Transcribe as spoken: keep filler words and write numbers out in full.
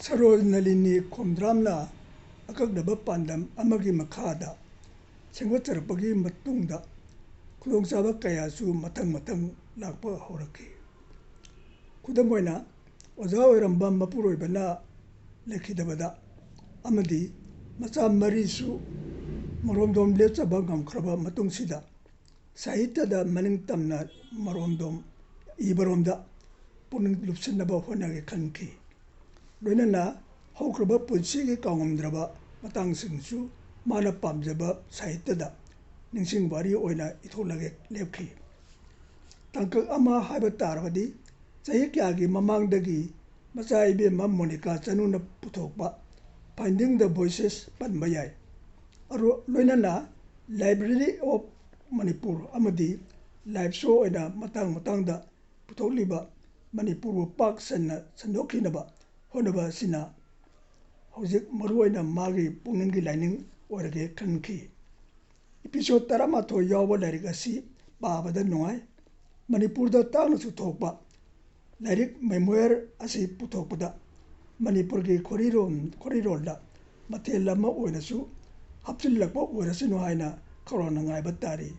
ꯁꯔꯣꯖ ꯅꯂꯤꯅꯤ ꯈꯣꯝꯗ꯭ꯔꯥꯝꯅ ꯑꯀꯛꯅꯕ ꯄꯥꯟꯗꯝ ꯑꯃꯒꯤ ꯃꯈꯥꯗ ꯁꯦꯝꯒꯠꯆꯔꯛꯄꯒꯤ ꯃꯇꯨꯡꯗ ꯈꯨꯗꯣꯡꯆꯥꯕ ꯀꯌꯥꯁꯨ ꯃꯊꯪ ꯃꯊꯪ ꯂꯥꯛꯄ ꯍꯧꯔꯛꯈꯤ꯫ ꯈꯨꯗꯝ ꯑꯣꯏꯅ, ꯑꯣꯖꯥ ꯑꯣꯏꯔꯝꯕ ꯃꯄꯨꯔꯣꯏꯕꯅ ꯂꯩꯈꯤꯗꯕꯗ ꯑꯃꯗꯤ ꯃꯆꯥ ꯃꯔꯤꯁꯨ ꯃꯔꯣꯝꯗꯣꯝ ꯂꯦꯞꯆꯕ ꯉꯝꯈ꯭ꯔꯕ ꯃꯇꯨꯡꯁꯤꯗ ꯁꯥꯍꯤꯇ꯭ꯌꯗ ꯃꯅꯤꯡ ꯇꯝꯅ ꯃꯔꯣꯝꯗꯣꯝ ꯏꯕꯔꯣꯝꯗ ꯄꯨꯛꯅꯤꯡ ꯂꯨꯞꯁꯤꯟꯅꯕ ꯍꯣꯠꯅꯒꯦ ꯈꯟꯈꯤ꯫ ꯂꯣꯏꯅꯅ ꯍꯧꯈ꯭ꯔꯕ ꯄꯨꯟꯁꯤꯒꯤ ꯀꯥꯎꯉꯝꯗ꯭ꯔꯕ ꯃꯇꯥꯡꯁꯤꯡꯁꯨ ꯃꯥꯅ ꯄꯥꯝꯖꯕ ꯁꯥꯍꯤꯇ꯭ꯌꯗ ꯅꯤꯡꯁꯤꯡ ꯋꯥꯔꯤ ꯑꯣꯏꯅ ꯏꯊꯣꯛꯂꯒꯦ ꯂꯦꯞꯈꯤ꯫ ꯇꯥꯡꯀꯛ ꯑꯃ ꯍꯥꯏꯕ ꯇꯥꯔꯕꯗꯤ, ꯆꯍꯤ ꯀꯌꯥꯒꯤ ꯃꯃꯥꯡꯗꯒꯤ ꯃꯆꯥ ꯏꯕꯦꯝꯃ ꯃꯣꯅꯤꯀꯥ ꯆꯅꯨꯅ ꯄꯨꯊꯣꯛꯄ Finding the Voices ꯄꯟꯕ ꯌꯥꯏ꯫ ꯑꯔꯣ-, ꯂꯣꯏꯅꯅ Library of Manipur ꯑꯃꯗꯤ Live Show ꯑꯣꯏꯅ ꯃꯇꯥꯡ ꯃꯇꯥꯡꯗ ꯄꯨꯊꯣꯛꯂꯤꯕ ꯃꯅꯤꯄꯨꯔꯕꯨ ꯄꯥꯛ ꯁꯟꯅ ꯁꯟꯗꯣꯛꯈꯤꯅꯕ ꯍꯣꯠꯅꯕ ꯑꯁꯤꯅ ꯍꯧꯖꯤꯛ ꯃꯔꯨꯑꯣꯏꯅ ꯃꯥꯒꯤ ꯄꯨꯛꯅꯤꯡꯒꯤ ꯂꯥꯏꯅꯤꯡ ꯑꯣꯏꯔꯒꯦ ꯈꯟꯈꯤ꯫ Episode ꯇꯔꯥꯃꯥꯊꯣꯏ ꯌꯥꯎꯕ ꯂꯥꯏꯔꯤꯛ ꯑꯁꯤ ꯄꯥꯕꯗ ꯅꯨꯡꯉꯥꯏ꯫ ꯃꯅꯤꯄꯨꯔꯗ ꯇꯥꯡꯅꯁꯨ ꯊꯣꯛꯄ ꯂꯥꯏꯔꯤꯛ memoir ꯑꯁꯤ ꯄꯨꯊꯣꯛꯄꯗ ꯃꯅꯤꯄꯨꯔꯒꯤ ꯈꯣꯔꯤꯔꯣꯝ-, ꯈꯣꯔꯤꯔꯣꯜꯗ ꯃꯊꯦꯜ ꯑꯃ ꯑꯣꯏꯅꯁꯨ ꯍꯥꯞꯆꯤꯜꯂꯛꯄ ꯑꯣꯏꯔꯁꯅꯨ ꯍꯥꯏꯅ ꯈꯧꯔꯥꯡꯅ ꯉꯥꯏꯕ ꯇꯥꯔꯤ꯫